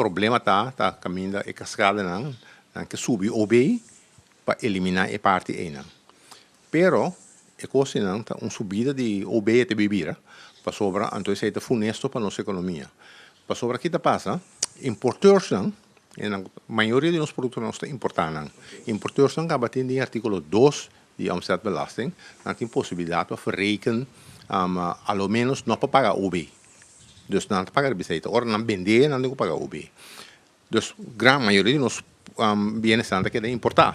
Problema ta kaminda e kaskadanan nan ke subi OB pa eliminá e parti einan. Pero e kosnan ta un subida di OB e ta bira pasobra anto esei ta funesto pa nos ekonomia. Pasobra ki ta pasa? Importeursnan, mayoria di nos produktonan nos ta importá nan. Importeursnan kaba tin den artíkulo 2 di omzetbelasting, nan tin posibilidat pa verreken a lo menos no pa paga OB. Dus nan ta paga riba esei. Ora nan bendé, nan tin ku paga OB. Dus gran mayoria di nos bienesnan ta keda importá.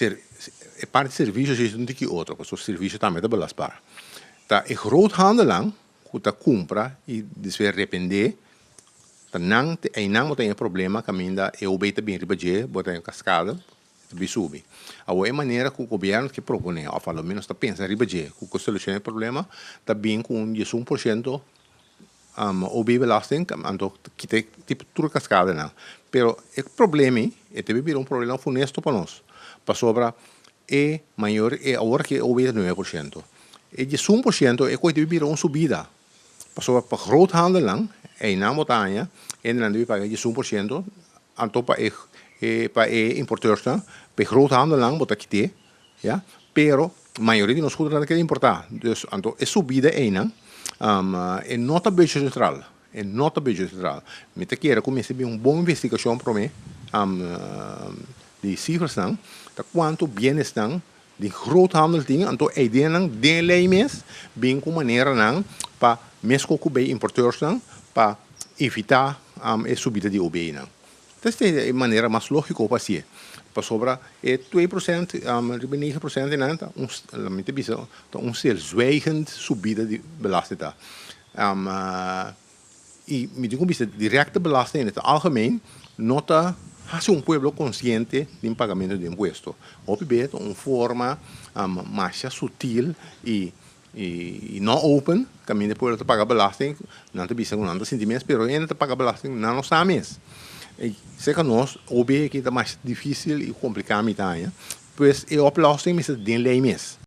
E parti servisio si un tiki otro, pasobra servisio tambe ta belasbaar. Ta e groothandelnan ku ta kumpra i despues rebendé, ta nan einan bo ta tin e problema kaminda e OB ta bin riba dje, bo ta tin kaskada, ta bin subi. Awor e manera ku gobièrnu ke proponé òf a lo ménos ta pensa riba dje ku ke solushoná e problema ta bin ku un 11% OB-belasting, anto kita e tipo tur e kaskadanan. Pero e problema ei e ta bin bira un problema funesto pa nos, pasobra e mayor e awor aki e OB ta 9%. E 11% e koe ta bin bira un subida, pasobra pa groothandelnan einan bo ta haña hendenan debe paga 11%, anto pa e pa e importeursnan, pa e groothandelnan bo ta kit'é, ya, pero mayoria di nos goederan ta keda importá. Dus anto e subida einan e no ta budgetneutraal, e no ta budgetneutraal. Mi ta kere ku mester bin un bon investigashon promé di sifrasnan ta kuantu bienesnan di groothandel tin, anto e ideanan den e lei mes bin ku maneranan pa meskos ku bay importeursnan pa evitá e subida di OB-nan. Esta e manera mas lógiko pa hasié, pasobra e 2% riba e 9% einan ta un, mi ta bisa, ta un stilzwijgend subida di belasting ta. I mi tin ku bisa direkte belasting in het algemeen no ta hasi un pueblo konsiente den pagamentu di impuesto. Hopi bes ta un forma masha sutil i no open kaminda e pueblo ta paga belasting. Nan ta bisa ku nan ta sinti mes pero hende ta paga belasting nan no sa mes. I serka nos OB aki ta masha difisil i kompliká mi ta haña. Pues e oplossing mester den lei mes.